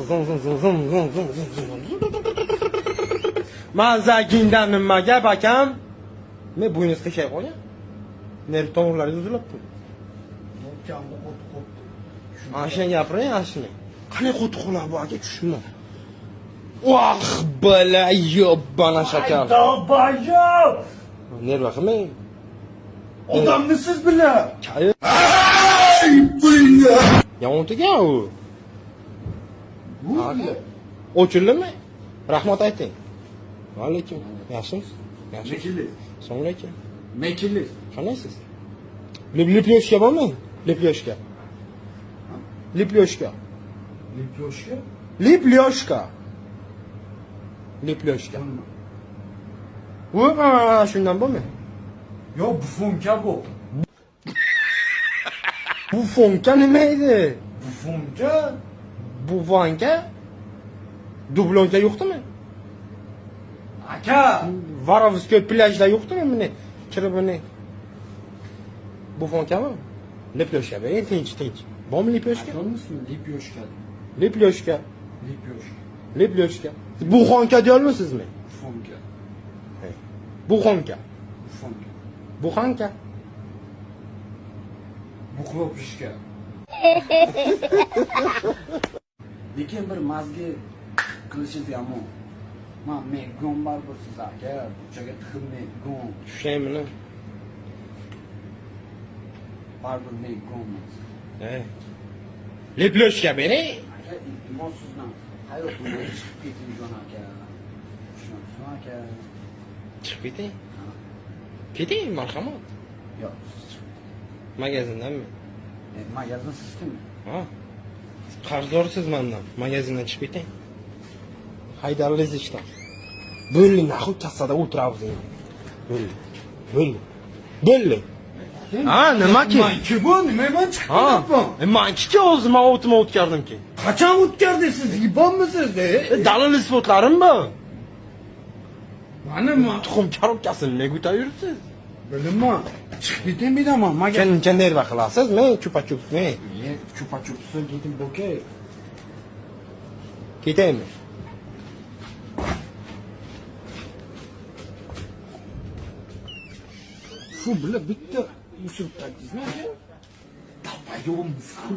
Zum zum zum zum zum zum zum zum. Mazaginda nima gap akam? Ne bo'yningiz qiyshayib qolgan? Nerv tomirlaringiz uzilibdi. Kamda qo'tib qolibdi. Ana shuni gapiring, ana shuni. Qanday qo'tiq qolar bu aka, tushunma. Vah, bala, yobbana shakar. Долбоёб! Nerva qilmang. Odamni siz bilan. Yomon tugan u. O'childimi? Rahmat ayting. Va alaykum. Yaxshimisiz? Yaxshi. Mekili. Assalomu alaykum. Mekili. Qandaysiz? Лепёшка bormi? Лепёшка. Лепёшка. Лепёшка? Лепёшка. Лепёшка. Bu mana shundan bormi? Yo, буханка bu. Буханка nima edi? Буханка? Буханка? Дубленка yo'qdimi? Aka! Воровской plyajda yo'qdimi buni? Kirib buni. Буханка mi? Лепёшка bering, tinch, tinch. Bormi лепёшка? Aytolmaysizmi? Лепёшка. Лепёшка. Лепёшка. Лепёшка. Буханка deyolmaysizmi? Буханка. Буханка. Буханка. Буханка. Бухлопишка. Lekin bir mazgi qilishingiz yomon. Man meggon baribir siz aka, buchaga tiqilmaydigan. Tushaymi? Baribir meggonmiz. Hey. Лепёшка bering. Aka, iltimos sizdan hayotimdan chiqib keting jon aka. Tushunasizmi aka? Chiqib keting. Keting, marhamat. Yo'q, siz chiqib. Magazindanmi? Magazin siznikimi? Ha. Qarzdorsiz mendan. Magazindan chiqib keting. Haydarliz ishdan. Bo'ldi, нахуй kassada o'tiramiz endi. Bo'ldi. Bo'ldi. Bo'ldi. Ha, nimaki? Manki bu, nima man chiqib Ha. ketyapman? Manki o'zim o'tma o'tkazdim-ki. Qachon o'tkazdi siz? Ебанмisiz? Dalil isbotlarim bor. Mana man Tuxum korobkasini nega ko'tarib yuribsiz? bilaman. Chiqib keting bilaman. Magazin. Ken nerva qilasiz, men chupa-chups, men. Chupa-chupsi keting bo'ka. Ketaymi? Shu bilan bitta usurib tagdingizmi aka? Долбоёб misan?